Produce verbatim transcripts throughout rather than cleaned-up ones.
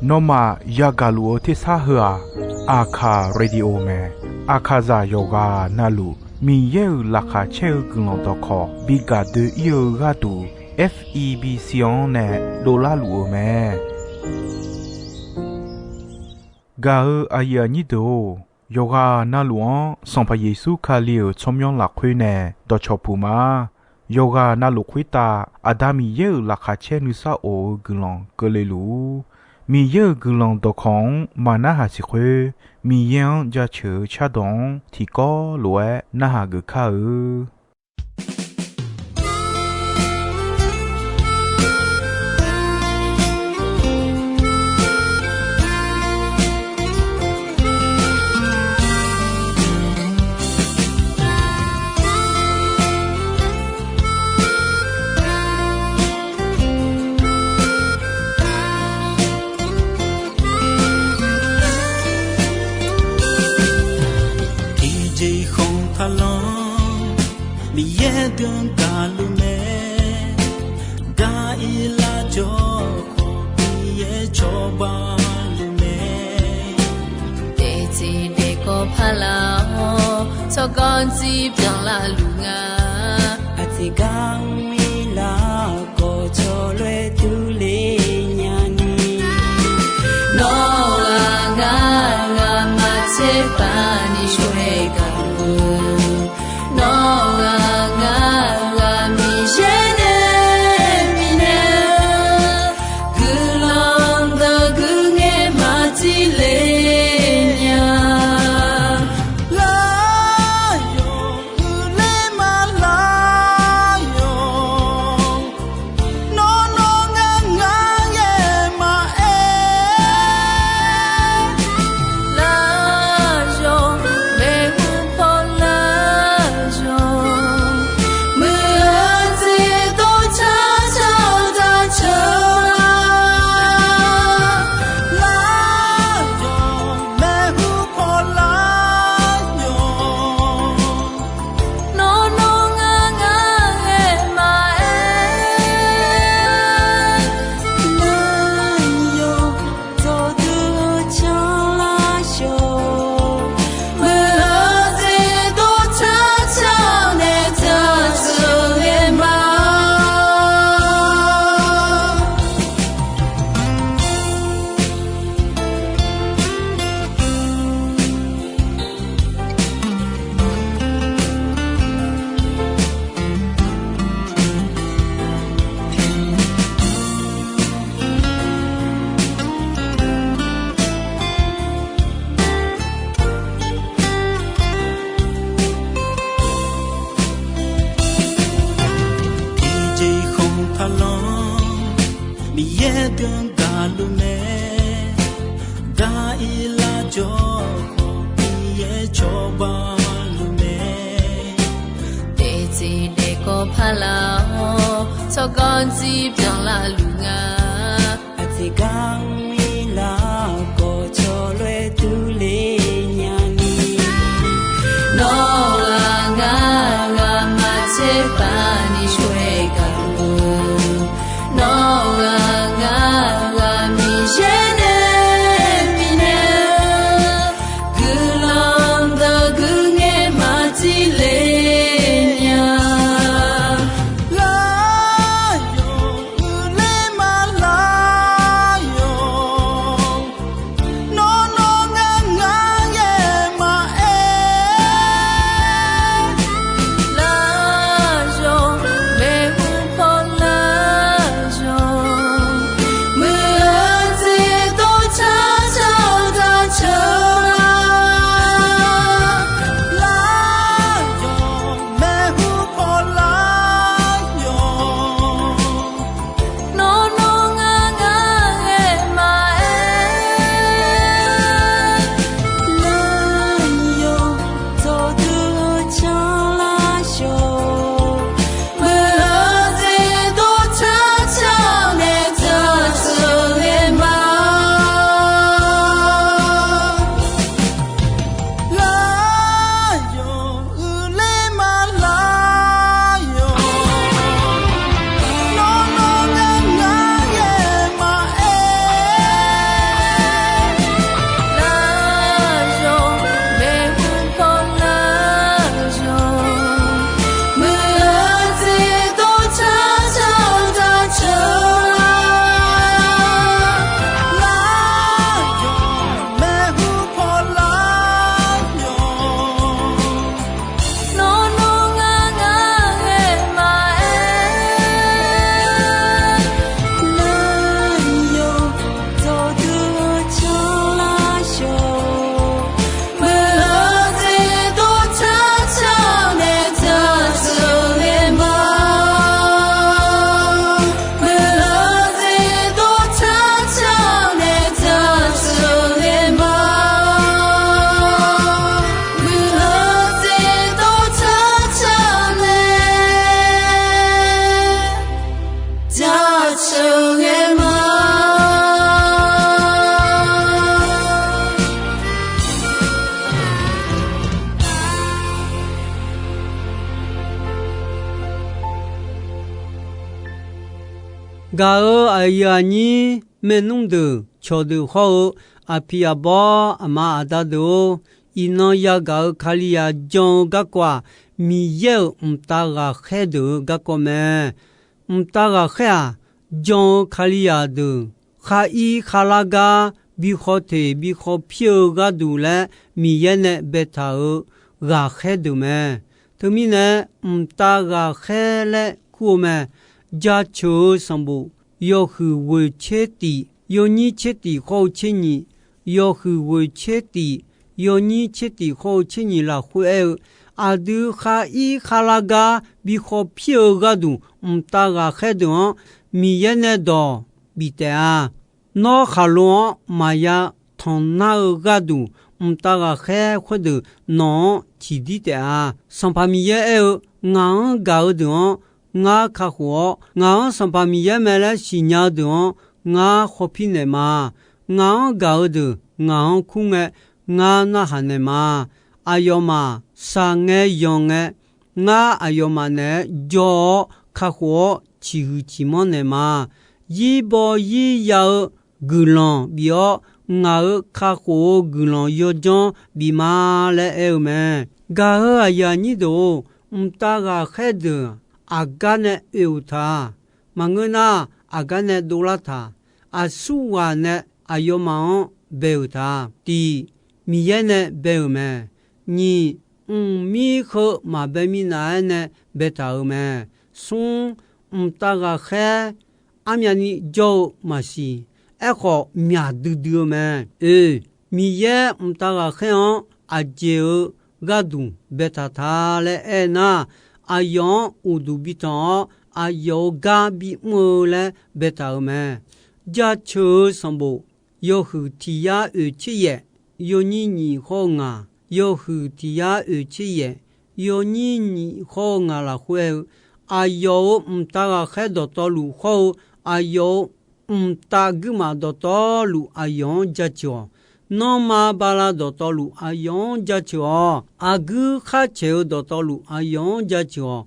Nawmaf yagaq luf-eu tersar heu-aq, Aqkaq Radio mae. Aqkaqzaq yawqghaq navluf Miqyaer-euq laqkhaq caer-eu guiqlanq dawqkawq bi gaq doe-ir-eu gharduq, F E B C-anr nae dovlar luf-eu mae. Gaq-eu aqyuif aqnyir deuq-or, yawqghaq navluf-anr Sanqpaq Yeqsur Kali-euq tsawrmyanr lafkhoer nae dawqcawq puq ma. Yawqghaq navluf khoertav Aqda Miqyaer-euq laqkhaq caer nuisar of-eu guiqlanq keuvle luf-ur. Miqyaer-euq guiqlanq dawqkawq-anr maq narhaq siq khoer, Miqyaer-anr jaceuq-eu cardawq-anr tiqkawv lof-aer narhaq geuf kar-eu. Tiqjeq khanqtaq lanr Miqyaer deuq-anr gaqluf mae. Gaq-ir lar jawr khawf Miqyaer cawba luf mae. Daefteq daefkawv paq laf-awr tsawrganr dzir byanlar luf nga. Aqteq gar mir lar khawf cawloer durler nyani. Nawr ghaq ngar ghaq maqtser paq ni shawr-aer gaq-eu. Nawr ghaq ngar ghaq Miqyaer nae bifnaeq-eu guiqlanq deuq guiqngaer maqtser le nya. Lar yawq uiqler ma lar yawq. Nawr nawr ngar ngar ghae maqaer. Lar yawq maeqhu paw lar yawq. Muiq-eu jeq dov car car-eu daqceuq lar. Lar yawq maeqhu paw lar yawq. Nawr nawr ngar ngar ghae maqaer. Lar yawq dawqdui-eu car lar yawq. Muiq-eu jeq dov car car nae daqceuq ghae ma. Tiqjeq khanqtaq lanr Miqyaer deuq-anr gaqluf mae. Gaq-ir lar jawr khawf Miqyaer cawba luf mae. Daefteq daefkawv paq laf-awr tsawrganr dzir byanlar luf nga. Aqteq gar mir lar khawf cawloer durler nyani. Nawr ghaq ngar ghaq maqtser paq ni shawr-aer gaq-eu. Nawr ghaq ngar ghaq Miqyaer nae bifnaeq-eu guiqlanq deuq guiqngaer maqtser le nya. Lar yawq uiqler ma lar yawq. ghae ma. Gaq-euq aqyuif aqnyir maernmr deuq cawqdeuq hawr-eu, aqpiq aqbawr aqma aqda deuq-or, iqnan yagaq-euq Kalizaq jan-eu garkawv-aq, Miqyaer-euq mqtav ghaqkhaer deuq-eu garkawv mae. Mqtav ghaqkhaer-aq, jan-eu Kalizaq deuq khar ir khar lar gar bi khawf teq bi khawf pir-eu gharduq laer Miqyaer nae baetaq-euq ghaqkhaer deuq mae. Teumirnae, mqtav ghaqkhaer laer kur-eu mae. Jaceuq-eu sanqbof yawhuiq ghoeq tser tif, yawnyir tser tif khawr-eu tser nyiq, yawhuiq ghoeq tser tif, yawnyir tser tif khawr-eu tser nyiq lafkhoer aer-eu, aqdui khar ir khar lar gar bi khawf pir-eu gharduq mqtav ghaqkhaer deuq-anr Miqyaer nae dawq bif taef-a. Nawr khaqlo-anr maqya tanq nar-eu gharduq, mqtav ghaqkhaer khoerdeuq nawq-anr ciqdir taef-a. Sanqpaq Miqyaer aer-eu, Ngaq-anr gaq-eu deuq-anr ngar kakhof-awr, ngaq-anr Sanqpaq Miqyaer mae laer siqnya-eu deuq-anr ngar khawf pir naeq ma. Ngaq-anr gaq-eu deuq ngaq-anr kur ngae, ngar narhaq naeq ma. Aqyawfmaf shaq ngae yanq ngae, ngar aqyawfmaf naeq-aer jawr-awr kakhof-awr ciqhuiq ciqmanr naeq ma. Zir baw zir ya-eu guiqlanq bif-awr, ngaq-euq kakhof-eu guiqlanq yawdzanr bif ma laer aer-eu mae. Gaq-euq aqyuif aqnyir deuq-or, mqtav ghaqkhaer deuq aqgar nae oe-euq ta. Maqngeur nar, aqgar nae dovlar taq. Aqsurghaq nae aqyawfmaf-anr bae-euq ta. Tiq, Miqyaer nae bae-euq mae. Nyiq, mqmir heu maqbae minav-aer nae baetaq-euq mae. Smr, mqtav ghaqkhaer armyavni jawr-eu maqsiq. Aerkhawf, myaq duidui-eu mae. Oe, Miqyaer mqtav ghaqkhaer-anr aqjeq-euq gharduq baetaq ta laer aernar, aqyawf-anr uqduq bitanq-awr, aqyawf-euq gar bimr-eu laer baetaq-euq mae. Jaceuq-eu sanqbof yawhuiq tiq yar oeq tser yaef, yawnyir nyiq khawr-eu ngaq, yawhuiq tiq yar oeq tser yaef, yawnyir nyiq khawr-eu ngaq lafkhoer aer-eu, aqyawf-euq mqtav ghaqkhaer dawqtawvluf hawr-eu, aqyawf-euq mqtav guirmaf dawqtawvluf aqyawf-anr jaceuq-awq. Nanrma bala dawqtawvluf aqyawf-anr jaceuq-awq. Aqguir khar caeq-eu dawqtawvluf aqyawf-anr jaceuq-awq.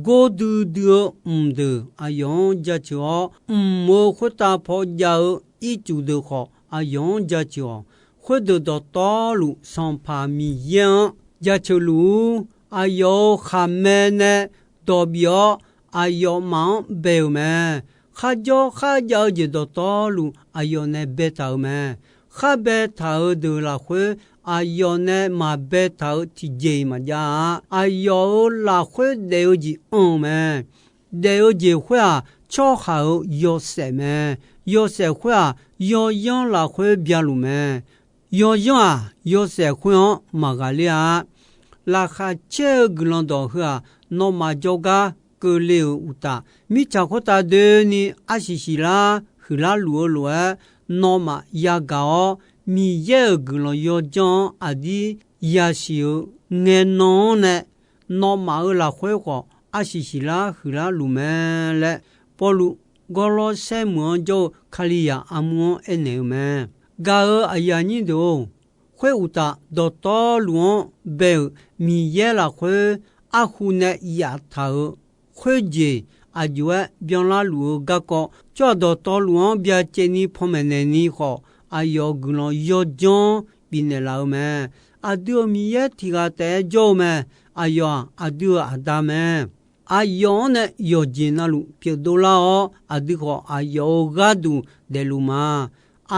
Gordui dui-eu mqdeuq aqyawf-anr jaceuq-awr, mq-euq khoertav paw jav-eu ircuf deuq khawf aqyawf-anr jaceuq-awq. Khoerdeuq dawqtawvluf Sanqpaq Miqyaer-anr jaceuq luf-ur. Aqyawf-euq khaqmae nae dawq bif-awr, aqyawfmaf-anr bae-euq mae. Kharjawr kharjav-eu jeq dawqtawvluf aqyawf nae baetaq-euq mae. Khar baetaq-euq deuq lafkhoer, aqyawf nae maqbaetaq-eu tiqjeq-iq maqjav-a. Aqyawf-euq lafkhoer daef-eu jeq anr-eu mae. Daef-eu jeq khoer-aq, tsawrhaq-euq yawshaef mae. Yawshaef khoer-aq, yawyanr lafkhoer byaluf mae. Yawyanr-aq, yawshaef khoer-anr maqghaqler-a. Laqkhaq caer-eu guiqlanq dawq heu-aq, nawmaf jawrgar keuvle-euq uqtaf, mirtsaq khoertav doeni arsiq siqlar huiqlar luf-eu lof-aer, nawmaf yagaq-awr, Miqyaer-euq guiqlanq yawdzanr-anr aqdir yasiq-euq ngaenan-anr nae, nawmaf-euq lafkhoer khawf arsiq siqlar huiqlar luf mae laer, Pawrluv Gawrlawrsaer meuq-anr jawr-eu Kalizaq armur-anr aernaeq-eu mae. Gaq-euq aqyuif aqnyir deuq-or, khoeruqtaf, dawqtawvluf-anr bae-euq Miqyaer lafkhoer arhu nae yaftaq-euq khoerjeq aqjox-aer byanlar luf-eu garkawv, tsawrhaq dawqtawvluf-anr byacaevni panmaeq naeqni khawf, aqyawf guiqlanq yawdzanr bifnaeq laf-eu mae. Aqdui-euq Miqyaer tiq ghaq taef-aer jawr-eu mae. Aqyawf-aq, aqdui-euq aqda mae. Aqyawf-anr nae yawqjeq navluf pyeufdov lar-awr, aqdui khawf aqyawf-euq gharduq daefluf ma.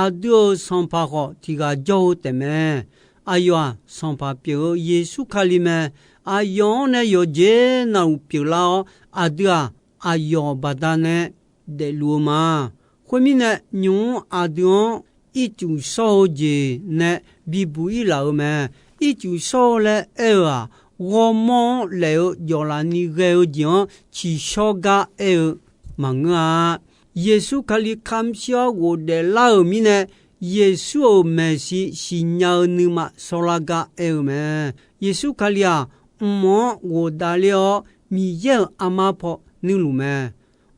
Aqdui-euq Sanqpaq khawf tiq ghaq jawr-eu taefmae. Aqyawf-aq, Sanqpaq pyeuf-eu Yeqsur Kali mae. Aqyawf-anr nae yawqjeq navluf pyeuflar-awr, aqdui-aq, aqyawf baqdanae daefluf-eu ma. Khoermirnae, nymq-mr aqdui-anr ircuf shawr-eu jeq nae bibuq-ir laf-eu mae. Ircuf shawr-eu laer aer-eu-aq, ghawrmawr-anr laef-eu jawflaf ni ghae-eu jeq-anr ciqshawr gar aer-eu maqngeur-a. Yeqsur Kali kamq shir-awr ghofdaef lar-euq mirnae, Yeqsur-euq maeqshi siqnya-eu nuima shawrlar gar aer-eu mae. Yeqsur Kali-aq, mq-anr ghofdav ler-awr, Miqyaer-euq armar paw nuirluf mae.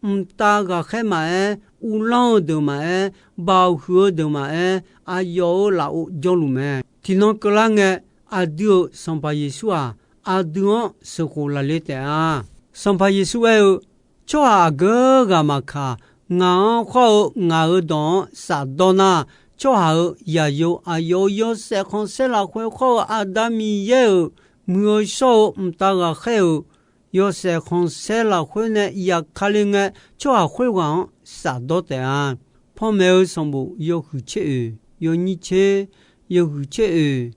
mqtav ghaqkhaer maqaer, uvlanr-eu deuq maqaer, baoq huiq-eu deuq maqaer, aqyawf-euq lafov jawrluf mae. Tiqnan keuvlar ngae, aqdui-euq Sanqpaq Yeqsur-aq, aqdui-anr sheuqkhof lafle taef-a. Sanqpaq Yeqsur aer-eu, Tsawrhaq aqgeu ghaq maqkaq, ngaq-anr khawr-eu ngaq-euq dawq-anr shafdawr nar, tsawrhaq-euq zaqyo aqyawf-euq yawshaef khanqsaer lafkhoer khawr-eu Aqda Miqyaer-euq muiq-eu shawr-eu mqtav ghaqkhaer-euq yawshaef khanqsaer lafkhoer nae yaqkale ngae, tsawrhaq khoerghaq-anr shafdawr taef-a. Panmaeq-eu sanqbof yawhuiq tser oeq, yawnyir tser, yawhuiq tser oeq,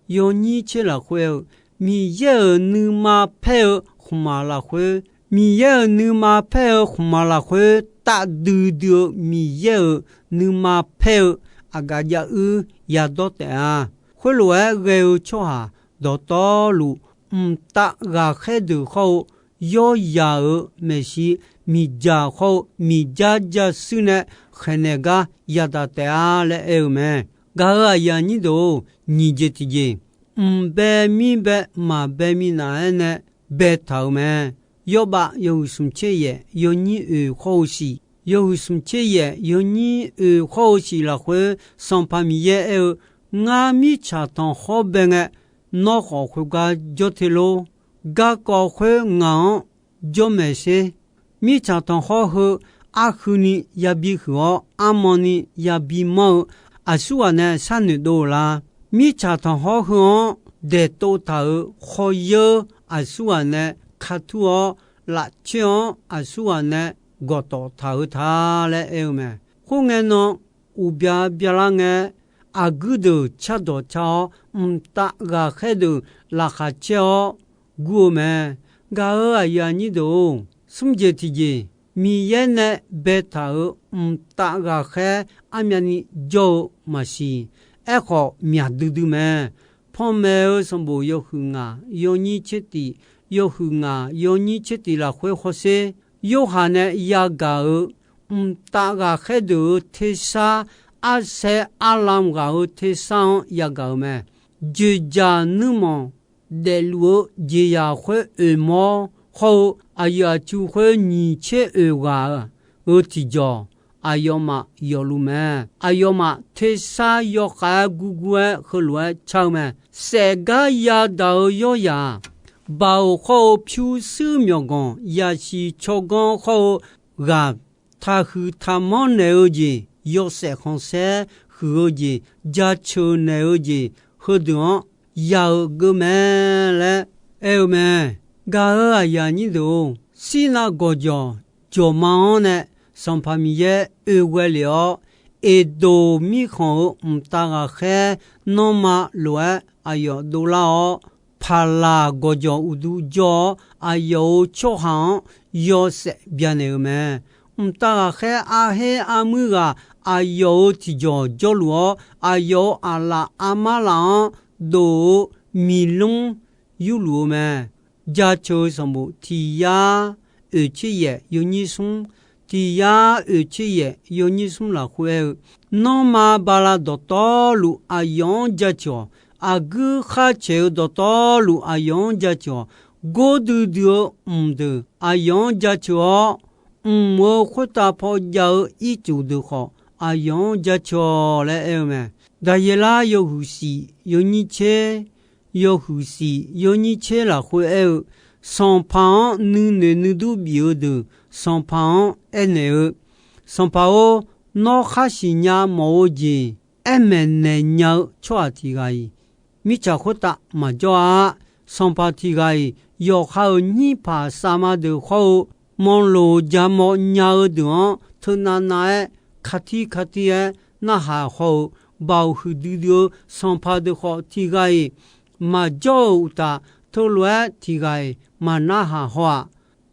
yawnyir tser lafkhoer-eu, Miqyaer-euq nuima paer-eu khmqmaq lafkhoer, Miqyaer-euq nuima paer-eu khmqmaq lafkhoer tafdui dui-eu Miqyaer-euq nuima paer-eu aqgaf jav uir yadawr taef-a. Khoerlof-aer ghae-eu tsawrhaq dawqtawvluf, mqtav ghaqkhaer deuq khawr-eu, yawrzaq-euq maeqshi miqdzaq khawr-eu miqjar jasuir nae khaeqnaeq gar yadaq taef-a laer aer-eu mae. Gaq-euq aqyuif aqnyir deuq-or, nyiq jeq tiqjeq, mq bae mir bae maqbae minav-aer nae baetaq-euq mae. Yawbav yawhuiq smq tser yaef yawnyir oeq khawr-eu siq, yawhuiq smq tser yaef yawnyir oeq khawr-eu siq lafkhoer, Sanqpaq Miqyaer aer-eu, Ngar mirtsaq tanqkhawr bae ngae, nawr khawf khoergar jawr te lor. Garkawv khoer ngaq-anr jawr maeq sher. Mirtsaq tanqkhawr heu arhuini yabi huiq-awr, armanni yabi manr-eu aqsurghaq nae sharnoeq dov-eu la? Mirtsaq tanqkhawr heu-anr daeqtov taq-euq khawryeur aqsurghaq nae ka tur-awr, lafcoer-anr aqsurghaq nae gawqtawf taq-eu ta laer aer-eu mae. Khoerngae nan, uqbya byalar ngae, aqguir deuq cardawq car-awr, mqtav ghaqkhaer deuq laqkhaq caer-awr gur-eu mae. Gaq-euq aqyuif aqnyir deuq-or, smr jeq tiqjeq, Miqyaer nae baetaq-euq mqtav ghaqkhaer armyavni jawr-eu maqsiq. Aerkhawf, myaq duidui mae. Panmaeq-eu sanqbof yawhuiq ngaq yawnyir tser tif, yawhuiq ngaq yawnyir tser tif lafkhoer hawsher, Yorhaq nae yagaq-euq mqtav ghaqkhaer deuq-euq tersar arsaer arlam ghaq-euq tersar-anr yagaq-euq mae. Dzoeqdzaq nuirmanq daefluf-eu jeqzaq khoer oeqmawr khawr-eu aqyuif aqtsu khoer nyiq tser oeq ghaq-euq tiqjawq, aqyawfmaf yawfluf mae. Aqyawfmaf tersar yawkhav-aer gurgur-aer heulof-aer car-eu mae. Saefgar yadaq-eu yawryaq, baoq khawr-eu pyurshuir myawqganq, yaqsiq tsawrganr khawr-eu ghaq, taqhuiq taqmanr naeq-eu jeq, yawshaef khanqsaer huiq-eu jeq, jaceuq naeq-eu jeq, heudeuq-anr ya-eu geuv mae laer aer-eu mae. Gaq-euq aqyuif aqnyir deuq-or, Sirnav gawqjawq jawqma-anr nae Sanqpaq Miqyaer oe ghae lef-awr, Eqdoq mirkhanq-euq mqtav ghaqkhaer nanrma lof-aer aqyawf dovlar-awr, Paqlaq gawqjawq uqdu jawr-awr, aqyawf-euq tsawrhaq-anr yawshaef byanaeq-eu mae. Mqtav ghaqkhaer arher armuir ghaq aqyawf-euq tiqjawq jawrluf-awr, aqyawf-euq aqlaf armar laf-anr dof-eu miqlmr yurluf-eu mae. Jaceuq-eu sanqbof tiq yar oeq tser yaef yawnyir smr, tiq yar oeq tser yaef yawnyir smr lafkhoer aer-eu, Nanrma bala dawqtawvluf aqyawf-anr jaceuq-awq. Aqguir khar caeq-eu dawqtawvluf aqyawf-anr jaceuq-awq. Gordui dui-eu mq deuq aqyawf-anr jaceuq-awr, mq-euq khoertav paw jav-eu ircuf deuq khawf aqyawf-anr jaceuq-awq laer aer-eu mae. Daqyeqlar yawhuiq shif yawnyir tser, yawhuiq shif yawnyir tser lafkhoer aer-eu, Sanqpaq-anr nuinoeq nuidur bif-eu deuq Sanqpaq-anr aernaeq-eu, Sanqpaq-or, nawr khar siqnya mawf-eu jeq aer maeqnaeq nya-eu tsawrhaq tiq ghaq-iq mirtsaq khoertav maqjawr-a. Sanqpaq tiq ghaq-iq yawqha-euq nyirpaq savma deuq hawr-eu, manqloq jamawr nya-eu deuq-anr teunav nav-aer, katir katir-aer narhaq haw-eu, baoq huiqdui dui-eu sanqpaq deuq khawf tiq ghaq-iq maqjawr-euq uqtaf, teulof-aer tiq ghaq-iq maqnarhaq haw-aq.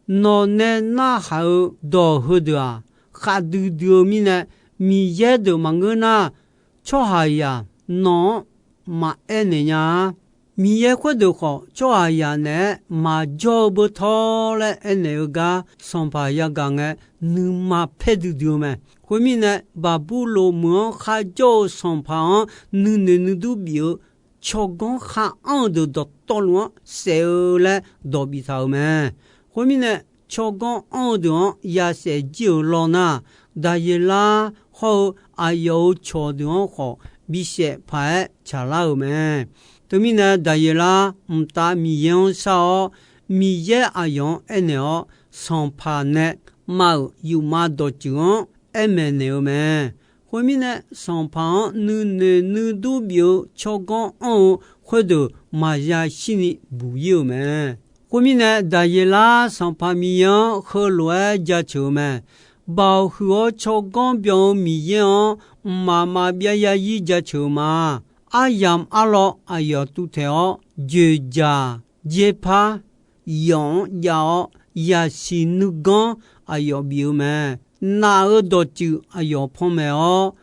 Nawq nae narhaq-eu dawq heudeuq-aq, khavdui dui-eu mirnae, Miqyaer deuq maqngeur nar, tsawrhaqzaq nawq-anr maqaer naeq nya-a. Miqyaer khoerdeuq khawf, tsawrhaqzaq naeq-aer maqjawr-eu beutawr laer aernaeq-eu gar sanqpaq yagaq ngae, nuima paer duidui-eu mae. Khoermirnae, Baqburloq meuq-anr kharjawr-eu sanqpaq-anr nuinoeq nuidur bif-eu tsawrganr khar anr-eu deuq dawqtawvluf-anr saef-eu laer dawq biftaq-euq mae. Khoermirnae, tsawrganr anr-eu deuq-anr yasaef jir-euq lawr nar, Daqyeqlar hawr-eu aqyawf-euq cawqdeuq-anr khawf bisaef paq-aer tsaqlar-euq mae. Teumirnae Daqyeqlar mqtav Miqyaer-anr shar-awr, Miqyaer aqyawf-anr aernaeq-awr, sanqpaq nae mav-euq yufmav dawqtsuif-anr aer maeqnaeq-eu mae. Khoermirnae, sanqpaq-anr nuinoeq nuidur bif-eu tsawrganr anr-eu khoerdeuq maqya shirni buq ir-euq mae. Khoermirnae, Daqyeqlar sanqpaq Miqyaer-anr heulof-aer jaceuq-eu mae. Baoq huiq-awr tsawrganr byan-eu Miqyaer-anr mqmaq maqbyav ya ir jaceuq-eu ma. Aryamq arlawr aqyawf tuvtaeq-awr, joeqjaq, jaerpar, yawf-anr jav-awr, yaqsiq nuiganr aqyawf bif-eu mae. Naf-euq dawqtsuif aqyawf panmaeq-awr,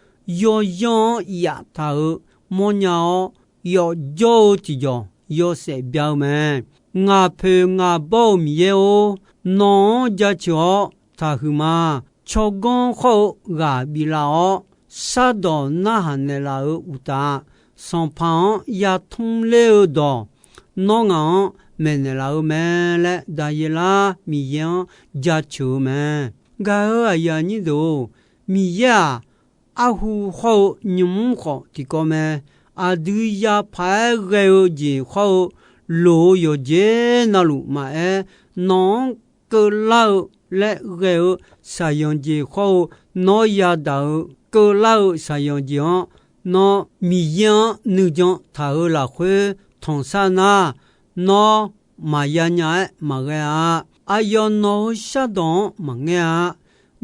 yawzanr-anr yaftaq-euq mawrnya-awr, yawfjawr-eu tiqjawq yawshaef bya-eu mae. Ngaq poeq ngaq bawr-eu Miqyaer-or, nawq-anr jaceuq-awr taqhuiq ma. Tsawrganr khawr-eu ghaq biflaf-awr, shardawq narhaq naeqlaf-euq uqtaf, sanqpaq-anr yatmr ler-eu dawq, nawr ngaq-anr maeqnaeq laf-eu mae laer, Daqyeqlar Miqyaer-anr jaceuq-eu mae. Gaq-euq aqyuif aqnyir deuq-or, Miqyaer-aq, arhu hawr-eu nymq-mr khawf tiqkawv mae. Aqdui yapaq-aer ghae-eu jeq hawr-eu loq-eu yawqjeq navluf maqaer, nawq-anr keuvlar-eu laer ghae-eu shaqyanq jeq hawr-eu, nawr yadaq-eu keuvlar-eu shaqyanq jeq-anr, nawr Miqyaer-anr nuijan taq-euq lafkhoer tanqsar nar, nawr maqya nya-aer maqghae-a. Aqyawf nawq-euq shardawq-anr maqngaer-a.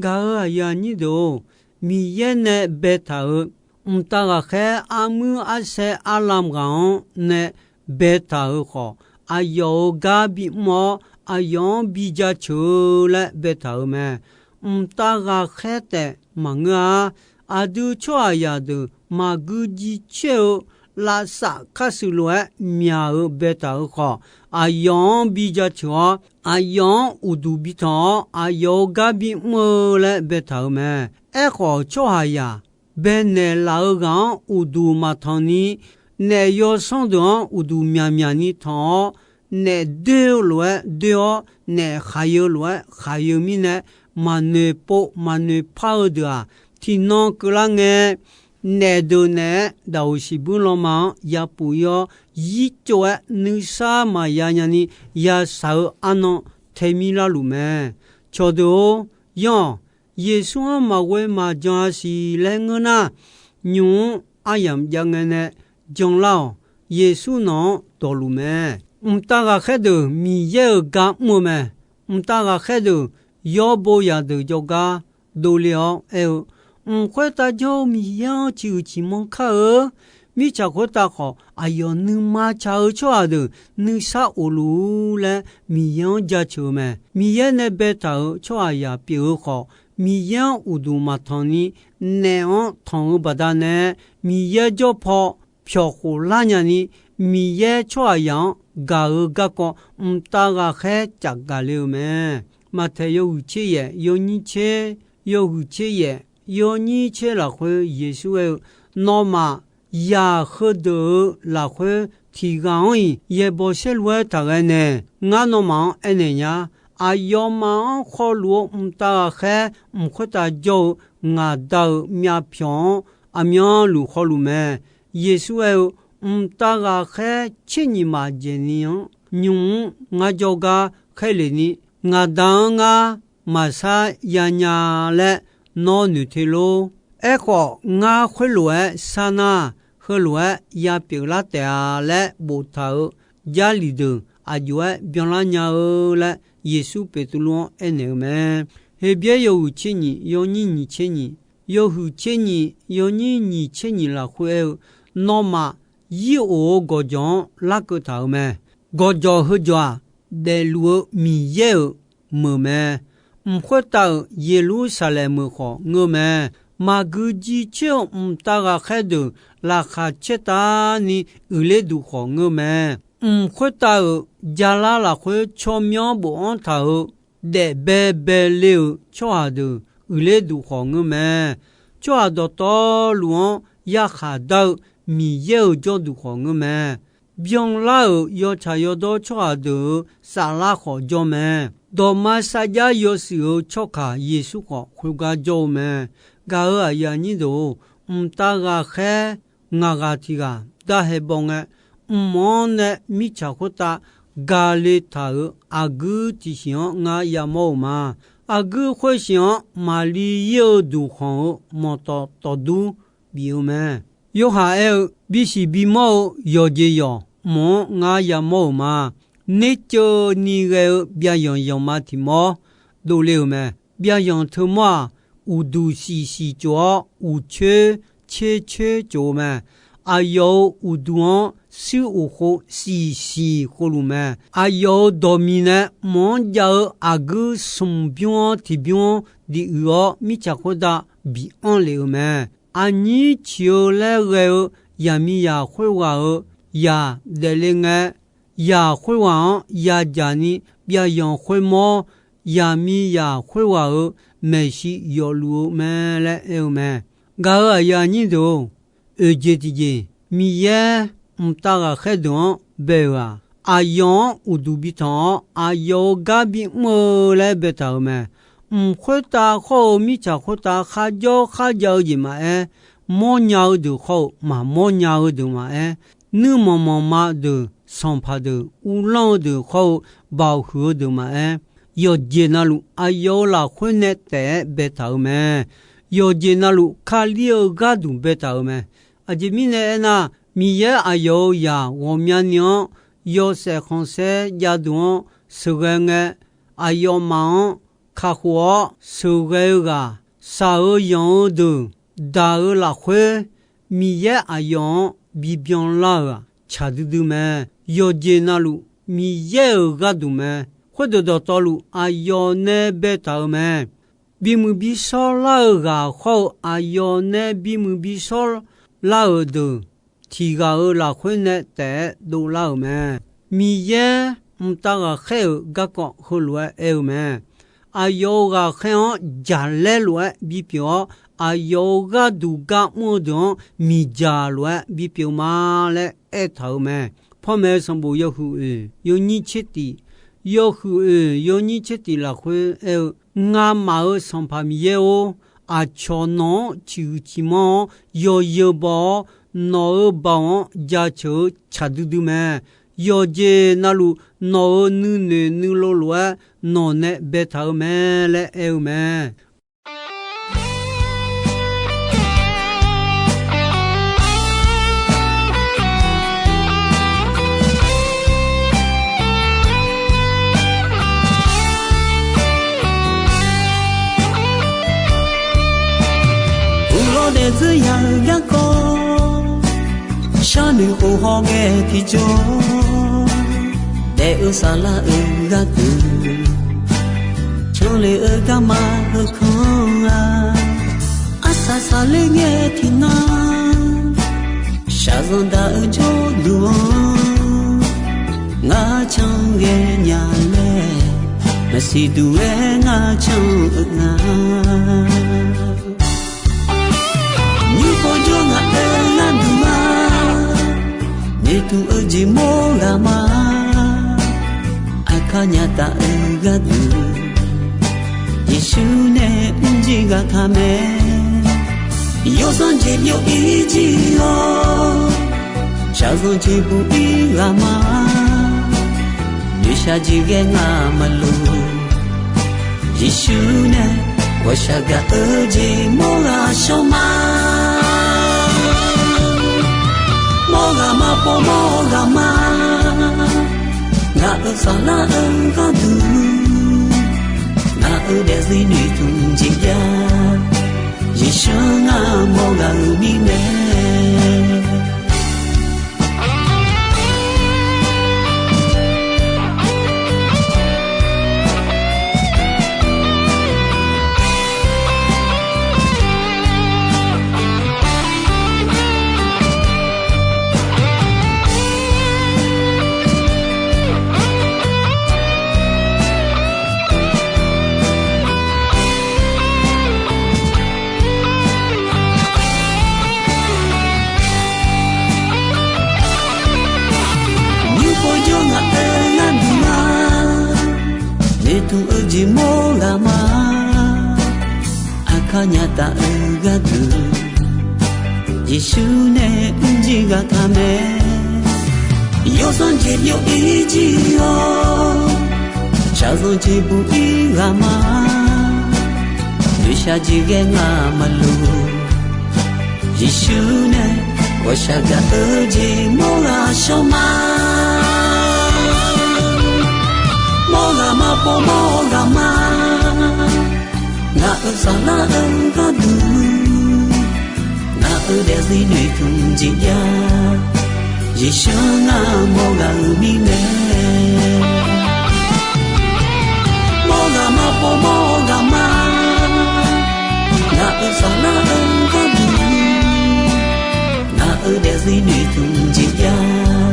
Gaq-euq aqyuif aqnyir deuq-or, Miqyaer nae baetaq-euq mqtav ghaqkhaer armuir arsaer arlamq ghaq-anr nae baetaq-euq khawf, aqyawf-euq gar bimr-awr, aqyawf-anr bi jaceuq-eu laer baetaq-euq mae. Mqtav ghaqkhaer taef maqngeur-a. Aqdui tsawrhaqzaq deuq maqgui jicoer-eu lavsav karshuif lof-aer myaq-eu baetaq-euq khawf, aqyawf-anr bi jaceuq-awr, aqyawf-anr uqduq bi tanq-awr, aqyawf-euq gar bimr-eu laer baetaq-euq mae. Aerkhawf, tsawrhaqzaq baenaeq laf-eu ghaq-anr uqduq maqtanq ni, naef yawsanr deuq-anr uqduq myaqmyaq ni tanq-awr, naef doer-eu lof-aer doer-awr, naef khaq-eu lof-aer khaq-eu mirnae, maqnoeq pov maqnoeq par-eu deuq-aq, tiqnan keuvlar ngae, naef deuq naeq-aer daqoq siqbuir lanma-anr yapuf ir-awr, yircov-aer nuisar maqya nyani yashaq-eu arnan taemir larluf mae. Cawqdeuq-or, yanr-awq. Yeqsur-anr maqghoe maqjan-a siq laer ngeur nar, nymq-mr aryamq jav ngae nae janlar-awq. Yeqsur nawq-anr dawqluf mae. Mqtav ghaqkhaer deuq Miqyaer-euq gar mr-eu mae. Mqtav ghaqkhaer deuq yawr bo zaqdeuq jawrgar dovle-awr aer-eu, Mq khoertav jawr-eu Miqyaer-anr ciqhuiq ciqmanr kar-eu. Mirtsaq khoertav khawf, aqyawf nuima tsaq-eu tsawrhaq deuq nuisar of luf-ur laer Miqyaer-anr jaceuq-eu mae. Miqyaer nae baetaq-euq tsawrhaqzaq pyeuf-eu khawf, Miqyaer-anr uqduq maqtanq ni, naef-anr tanq-eu baqdanae, Miqyaer jawr paw pyawq khof lar nyani, Miqyaer tsawrhaqzaq-anr gaq-eu garkawv mqtav ghaqkhaer caf gaq le-eu mae. Maqtaeq yawhuiq tser yaef yawnyir tser, yawhuiq tser yaef yawnyir tser lafkhoer Yeqsur aer-eu, Nawmaf zaq heudeuq-euq lafkhoer tiq ghaq-anr-iq yaeqbawq saerlu-aer taqghae nae, ngar nawmaf-anr aernaeq nya. Aqyawfmaf-anr khawluf-eu mqtav ghaqkhaer mq khoertav jawr-eu ngaq Da-euq myavpyawq-anr aqmyanluf khawluf mae. Yeqsur aer-eu, Mqtav ghaqkhaer tser nyiq maf dzaeqni-anr nymq-mr ngar jawrgar khaerlef ni, ngaq Da-anr ngar maqsar yanya laer nawr noeq te lor. Aerkhawf, ngar khoerlof-aer sar nar, heulof-aer yapyeuf lar taef-a laer boftaq-euq Jarlif deuq aqjox-aer byanlar nya-eu laer Yeqsur Beqtuvluv-anr aernaeq-eu mae. Heqbyaer yawhuiq tser nyiq yawnyir nyiq tser nyiq, yawhuiq tser nyiq yawnyir nyiq tser nyiq lafkhoer aer-eu, Nawmaf yir of-eu gawqjawq-anr larkeuv taq-euq mae. Gawqjawq heujawq-aq, daefluf-eu Miqyaer-euq meuq mae. Mq khoertav-euq Yeqlursaqlaeq meuq khawf ngeur mae. Maqgui jicoer-eu mqtav ghaqkhaer deuq laqkhaq caertavni uiqler duq khawf ngeur mae. Mq khoertav-euq jalar lafkhoer tsawrmyanr bofanr taq-euq daef baebae le-euq tsawrhaq deuq uiqler duq khawf ngeur mae. Tsawrhaq dawqtawvluf-anr yarkhaq dar-eu Miqyaer-euq jawrduq khawf ngeur mae. Byanlar-euq yawtsaq yawdawr tsawrhaq deuq-euq saflar khawf jawr mae. Dawqma sarjax yawshuif-euq tsawrkaq Yeqsur khawf khoergar jawr-eu mae. Gaq-euq aqyuif aqnyir deuq-or, mqtav ghaqkhaer ngaq ghaq tiq ghaq darhae baw ngae, mq-anr nae mirtsaq khoertav gale taq-euq aqguir tiqsiq-anr ngar yamawr-euq ma. Aqguir khoersiq-anr Maqliv ir-eu duq khanq-eu manqtawf tawfdur bif-eu mae. Yorhaq aer-eu, bisiq bimawr-eu yawqjeq yawq mq-anr ngar yamawr-euq ma. Nerceuv ni ghae-eu byavyanq yanqma tiq mawr dovle-euq mae. Byavyanq teumawr-aq, uqduq siqsiq tsof-awr, uqcoer coer coer tsof-eu mae. Aqyawf-euq uqduq-anr shuir uq khov siqsiq khovluf mae. Aqyawf-euq dawqmiq nae mq-anr jav-eu aqguir smq bymr-anr tiq bymr-anr diq uiq-awr, mirtsaq khoertav biq anr lef-euq mae. Aqnyir ciq-eu laer ghae-eu yaqmiqzaq khoerghaq-euq zaq daefle ngae, zaq khoerghaq-anr yadzaq ni byavyanq khoermawr, yaqmiqzaq khoerghaq-euq maeqshi yawfluf-eu mae laer aer-eu mae. Gaq-euq aqyuif aqnyir deuq-or, oeqjeq tiqjeq, Miqyaer mqtav ghaqkhaer deuq-anr bae-euq-aq, aqyawf-anr uqduq bi tanq-awr, aqyawf-euq gar bimr-eu laer baetaq-euq mae. Mq khoertav khawr-eu mirtsaq khoertav kharjawr kharjav-eu jeq maqaer, mawrnya-eu deuq khawr-eu maqmawrnya-eu deuq maqaer, nuirmanq manqma deuq, sanqpaq deuq, uvlanr-eu deuq khawr-eu baoq huiq-eu deuq maqaer, yawqjeq navluf aqyawf-euq lafkhoer nae taef-aer baetaq-euq mae. Yawqjeq navluf Kali-eu gharduq baetaq-euq mae. Aqjeq mirnae aernar, Miqyaer aqyawf-euq zaq ghawqmyani-anr yawshaef khanqsaer javduq-anr sheuqghae ngae, aqyawfmaf-anr kakhof-awr sheuqghae-eu ghaq, shaq-eu yanq-eu deuq daq-eu lafkhoer, Miqyaer aqyawf-anr bibyan lar-euq-aq, tsaq duidui mae. Yawqjeq navluf Miqyaer-euq gharduq mae. Khoerdeuq dawqtawvluf aqyawf nae baetaq-euq mae. Bimuiq bishawr lar-eu ghaq khawr-eu aqyawf nae bimuiq bishawr lar-euq deuq, tiq ghaq-euq lafkhoer nae taef-aer dovlar-euq mae. Miqyaer mqtav ghaqkhaer-euq garkawv heulof-aer aer-eu mae. Aqyawf-euq ghaqkhaer-anr jaqlaer lof-aer bipyeuf-awr, aqyawf-euq gharduq gar mr-eu deuq-anr miqdzaq lof-aer bipyeuf ma laer aertaq-euq mae. Panmaeq-eu sanqbof yawhuiq oeq yawnyir tser tiq, yawhuiq oeq yawnyir tser tiq lafkhoer aer-eu, Ngamaf-euq Sanqpaq Miqyaer-or, aqcawq nawq-anr ciqhuiq ciqmanr-awr yawzeu baw-awr, nawq-euq baoq-anr jaceuq-eu tsaq duidui mae. Yawqjeq navluf nawq-euq nuinoeq nuilov lof-aer nawq nae baetaq-eu mae laer aer-eu mae. Uqlawr daefzir ya-eu garkawv, sharnoeq khof hawngae tiqjawr, daef-eu saflar-euq gharduq, canle-eu garma heukanr-a, arsaq saqler ngae tiqnan, shaqzanq daq-eu jawrduq-anr, ngar can ghae nya laer, maqsiq duq-aer ngar can-eu nga. Nymr pov jawr ngaq-euq gharduq ma, noeqtmq-eu jeq mawr ghaq ma, aqkar nya taf-eu gharduq, Yeqsur nae mrjir ghaq taq mae. Yawsanr jeq byov-ir jir-awr, shaqzanq jeq buq-ir ghaq ma, noeqshaq jeq ghae ngar maqloq. Yeqsur nae ghawqshaq gaq-eu jeq mawr ghaq shawr ma. Mawr ghaq ma pov mawr ghaq ma. Ngaq-euq saflar-eu gharduq, ngaq-euq daefzir noeqtmq jeq jav, Yeqsur ngar mawr ghaq-euq mirnae. nya taf-eu gharduq, Yeqsur nae mrjir ghaq taq mae. Yawsanr jeq byov-ir jir-awr, shaqzanq jeq buq-ir ghaq ma. Noeqshaq jeq ghae ngamaf luf, Yeqsur nae ghawqshaq gaq-eu jeq mawr ghaq shawr ma. Mawr ghaq ma, pov mawr ghaq ma. Ngaq-euq saflar-eu gharduq, ngaq-euq daefzir noeqtmq jeq jav, Yeqsur ngar mawr ghaq-euq mirnae. Mawr ghaq ma, pov mawr ghaq ma. Ngaq-euq saflar-eu gharduq, ngaq-euq daefzir noeqtmq jeq jav,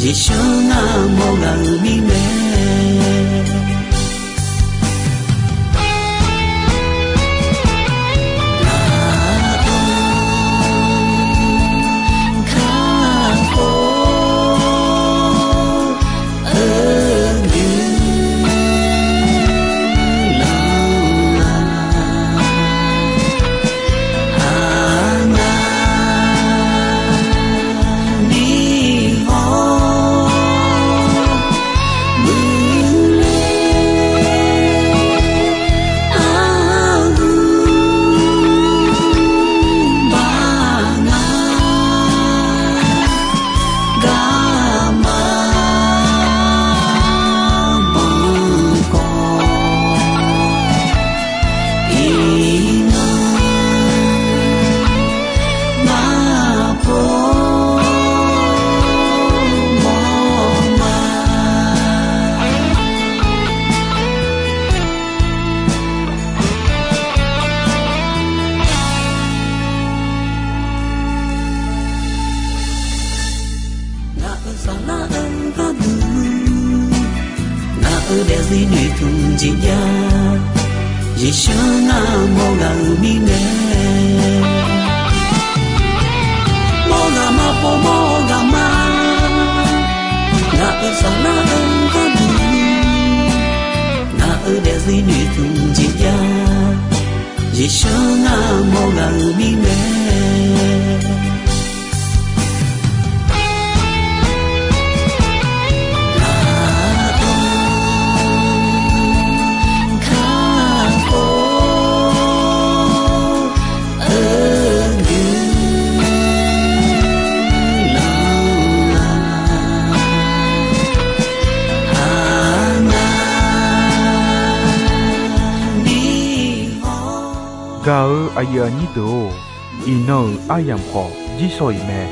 Yeqsur ngar mawr ghaq-euq mirnae. Ngaq-euq saflar-eu gharduq, ngaq-euq daefzir noeqtmq jeq jav, Yeqsur ngar mawr ghaq-euq mirnae. Mawr ghaq ma, pov mawr ghaq ma. Ngaq-euq saflar-eu gharduq, ngaq-euq daefzir noeqtmq jeq jav, Yeqsur ngar mawr ghaq-euq mirnae. Gaq-eu aqyuif aqnyir deuq-or, iqnan-euq aryamq khawf jirsawq iq mae.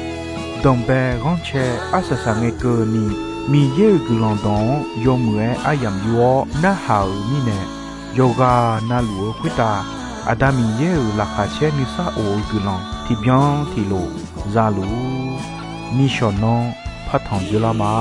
Danqbae ghanrcae arsaq saq ngae keuvni, Miqyaer-euq guiqlanq dawq-anr yawmuiq-aer aryamq yur-awr narhaq-euq mirnae, yawqghaq na luf-eu khoertav Aqda Miqyaer-euq laqkhaq caer nuisar of-eu guiqlanq tiqbyan tiqlof za luf-ur. Nishawq nanr partanq dzoerlar ma.